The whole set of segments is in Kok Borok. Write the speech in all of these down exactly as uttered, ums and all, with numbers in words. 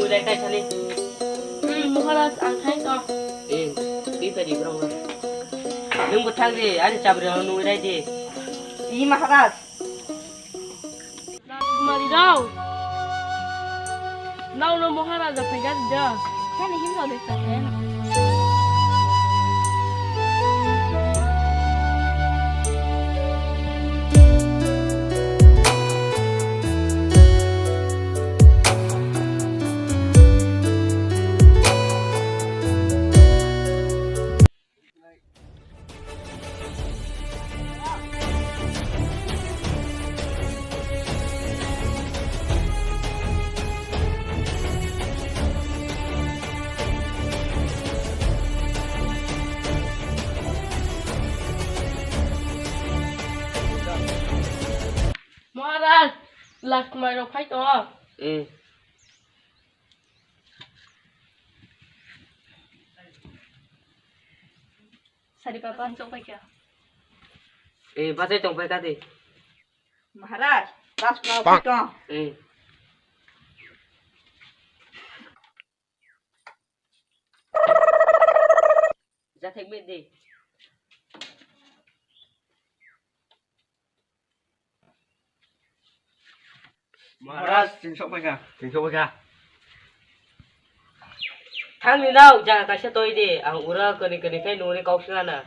Letai sani. Hmm, Maharaj, ang thai to. Eh, twi padi bro. Nung bwthang di, ani chabri ang nung rai di. I Maharaj. Rajkumari rao. Nao no Maharaja phai gari da. Kani himno de sa. Maharaj, Rajkumari rok phai tongo. Eh. Sari papa. Eh, bachai tong phai ka di. Maharaj, Rajkumari phai tong. Eh. Jathek me di. Maharaj, chwng sok phaikha. Chwng sok phaikha. Thangni nao, jaga kaisa toi di. Ang ura kani kani khai nungni kok swnana.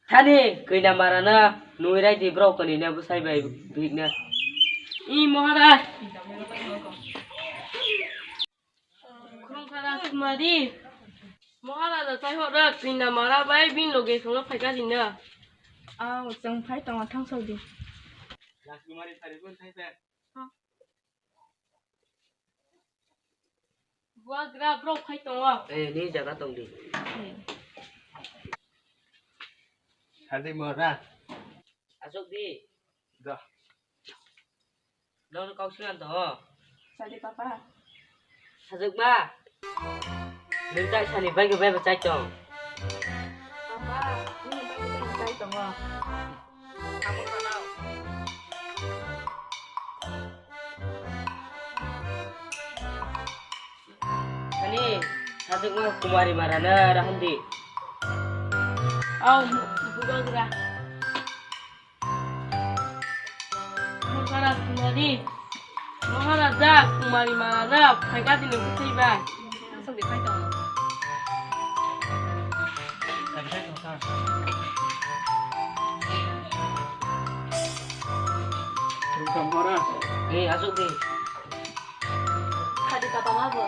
Thani, kina marana, nui rai di bro, kani na bwsai bai bihik na. I Maharaj. Khulumkha Rajkumari. Maharaj chai hora, kina mara bai bin loge songno phaika di na. Aw, chwng phai tongo, thang sok di. Rajkumari sari bun thai sa. Buagra borok phai tongo. Eh, ni jaga tong di. Sadi mora. Asok di. Da. Nong kau sinan to. Sadi papa. Sajak ma. Nung tak sani bai ke bai ba chai tong. Papa, ini bai ke bai chai tongo. Ani, sajak ma Kumari marana rahandi. Au, bubagra. Maharaja Kumari, Maharaja Kumari marana phaika dini bwsai bai. Asok di phai tongo. Rukam hora. Eh, asok di. Sadi papa ma bo?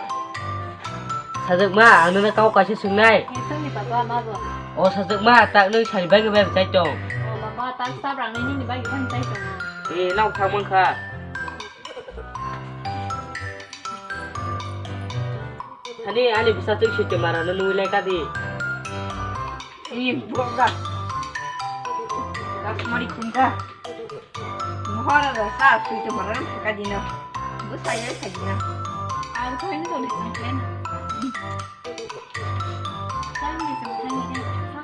Sajak ma, ang nang kau kaisa swngnai. Ngising ni papa ma bo? O sajak ma, tak nung sani bai bai chai tong. O mama, tak sab rang nini bai bai chai tong. Eh, nau thang mang kha. Hani ani bwsa chwng sui te mara no nui lai ka di. Ni boga. Rajkumari khunta. Mohora da sa sui te mara no ka di na. Bwsa ye ka di na. Ang thai ni doli sang kena. Thai ni sang thai ni kena.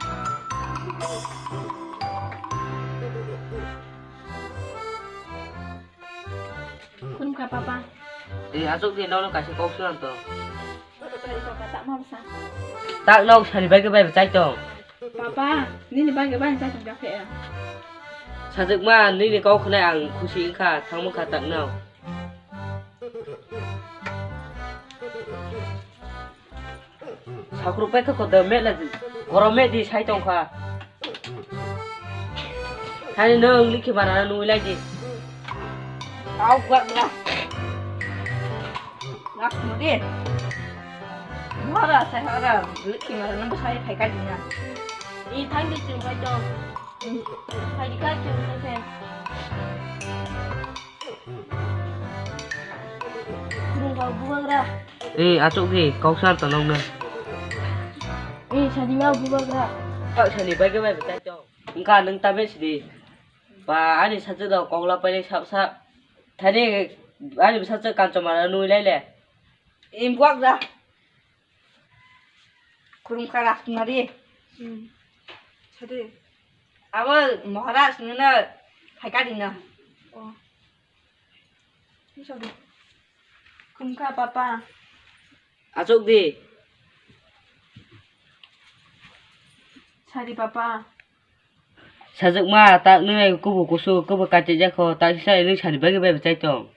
Khulumkha papa. Eh, asok di, nono kaisa kok swnam to. Sorry papa, tak ma bwsa. Tak nok sani bai ke bai chai tong. Papa, nini bai ke bai chai tong jakhe. Sajak ma, nini kok khwnai ang khusi wngkha, thangma kha tak no. Sakruk pai kha kotor me la, gorom me di sai tong kha. Hani nung likhi mara nung lai di. Au gwa gwa. Lak mo di. Mara sai hara likhi mara nung sai phai ka di na. I thang di chung pai tong. Phai di ka chung pai tong. Khulumkha bubagra. Eh, achuk di, kok sar to nong na. Eh, sadi ma bubagra. Kok sani bai ke bai bai to. Engka nung ta be sidi. Ba, ani sajak da kok la pai le sap sap. Thani, ani sajak kanchoma na nui lai le. Eh, bubagra. Khulumkha Rajkumari. Hmm. Sadi. Abo Maharaj nino phaikha dino. Oh. Sorry. Khumkha papa. Achuk di. Sadi papa. Sajwkma tak nwnai kubu kusu kubu kachijak kho tak sisa nwng sani bagwi bai bwchai tong.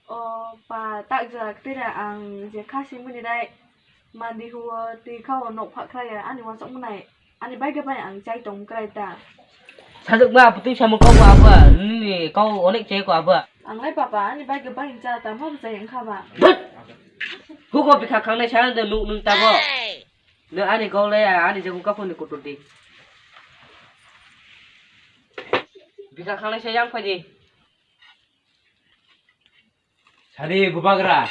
O pa tak jora kwtwira ang je kha singmani rai mandi huo twi kha o nok phak khlai ya ani wasok mwnai ani bagwi bai ang chai tong kwrai ta. Sajwkma putui samung kau bo abo nini kau onek chai ko abo. Ang lai papa ani bagwi bai cha ta ma bwchai wngkha ba. Thut! Hugo bikha khangnai sa nwng nuk nwng tabo. Nwng ani kau le ani jago kaphang ni kutur di. Bikha khangnai sa yang phai di. Sadi bubagra.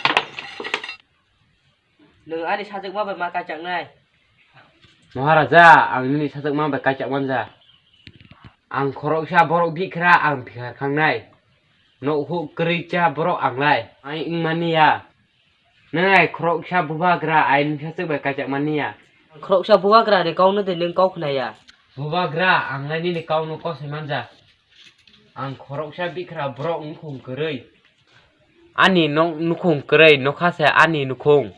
Nwng ani sajwkma bai ma kaichaknai. Maharaja, ang nini sajwkma bai kaichak manja. Ang khoroksa borok bikhra ang bikha khangnai. Nok huk kwrwi cha borok ang lai. Ang wngmani ya. Nwng ai khoroksa bubagra ai nini sajwk bai kaichak mani ya. Khoroksa bubagra ni kau no de nwng kau khna ya. Bubagra, ang lai nini kau no kosoi manja. Ang khoroksa bikhra borok nukhung kwrwi. Ani nok nukhung kwrwi nokha se ani nukhung.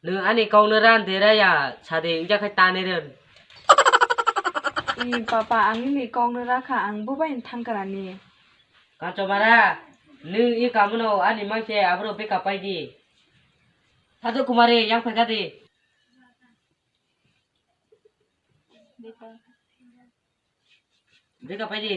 Nwng ani kau no ran de ra ya sadi wngya khai ta nai ren. I papa ang nini kau no ra kha ang bo bai thang kara ni. Kanchomara, nwng i kamono ani mangse aboro beka pai di. Thado Kumari, yang phaikha di. Beka pai di.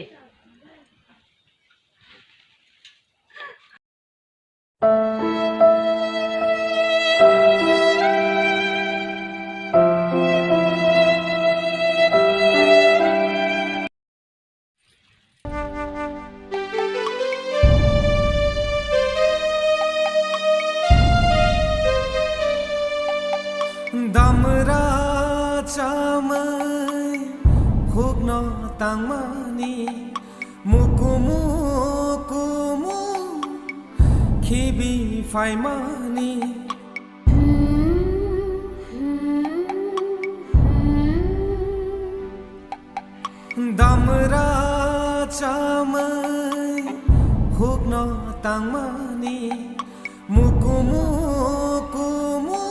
Damra chamai hukno tangmani, mukumu kumu khibi phaimani. Damra chamai hukno tangmani, mukumu kumu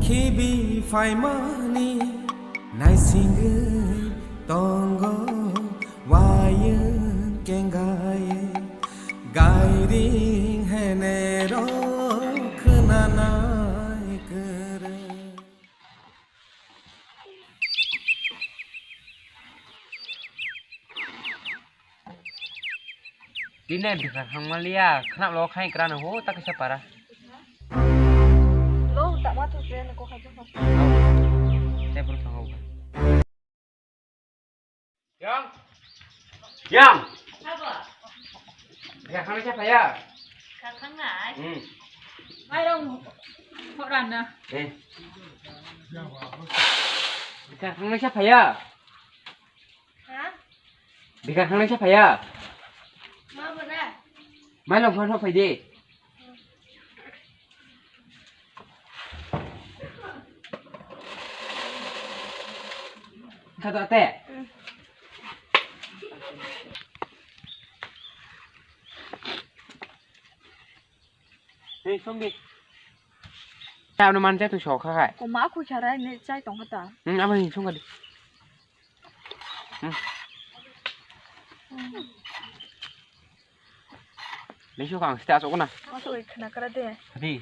khibi phaimani, naisingwi tongo wayung kengayung, gairing henero khwnanai kwrwi. Tini bikha thangmaliya, khnap lo khai krana ho, ta kisa para. Lo, ta ma tu je ko khai jo. Te pur thang ho. Yang. Yang. Apa? Bikha khangnai sa phaiya? Bikha khangnai? Hmm. Mairong hok rana. Eh. Bikha khangnai sa phaiya? Ha? Bikha khangnai sa phaiya? Ma bana. Mairong phan hok phai di. Kha to ate. Hei, song di. Ta ano man chai tong sok kha khai. Ko ma khu kha rai ne chai tong kha ta. Hmm, abo hin song kha di. Hmm. Leisok ang site asok na. Asok khna kra de. Di.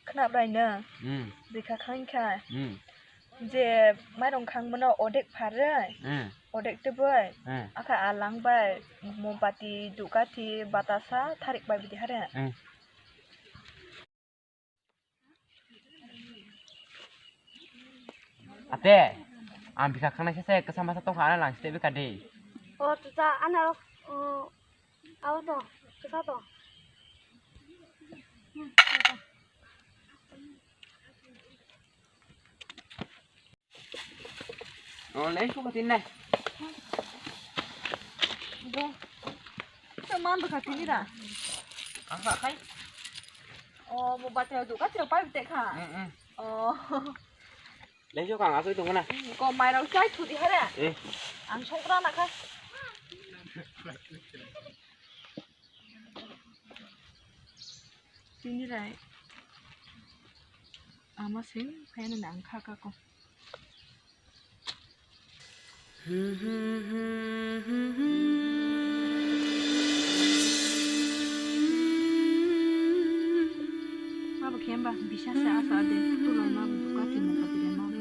Khna brai na. Hmm. Bikha khang kha. Hmm. Je mairong khang mano odek phare. Hmm. Odek te bai. Hmm. Akha alang bai. Mombati, dukati, batasa, tharik bai bidi hare. Hmm. Ate, ang bikha khangnai sa se kasa masa tongkha, ano lang site bikha de. O, tuta, ano, o, abo to, tuta to. O, le, suka tin nai. Bo. Man bwkha tini da. Ang sa khai. O, bo bati rok duka tiro pai bete kha. Mm, mm. O. Lengjo kang asoi tong na. Ko mai rok chai thudi hare. Eh. Ang songkra na kha. Tini rai. Ama sing phai na nang kha ka ko. Mabo khe hwnba bisa se asa de, tulai mabo duka tini kha bide mabo.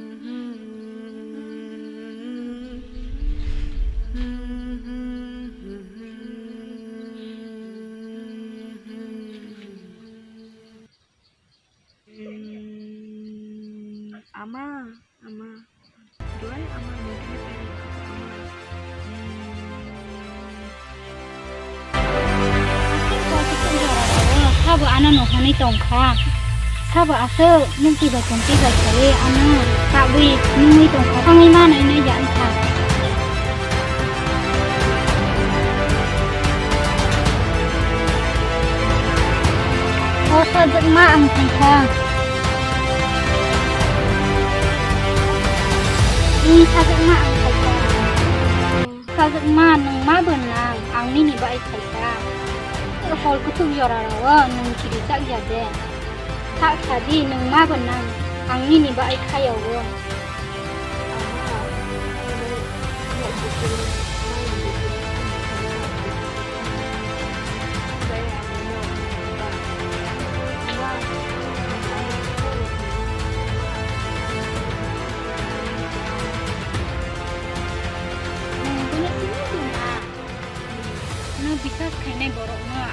Ama, ama. Duai ama nugui tongkha, ama. Sabo ano nohani tongkha. Sabo aswk mukti bai tongti bai khawi ano tabwi nungwi tongkha. Thangwi manai nai ya wngkha. O sajwkma ang phaikha. Ni sajwkma ang phaikha. Sajwkma nwng ma bwnang ang nini bai phaikha. Hol kuchuk jora rao nwng kirijak ya de. Sak sadi nwng ma bwnang ang nini bai khayao. Nwng biswas khainai borokno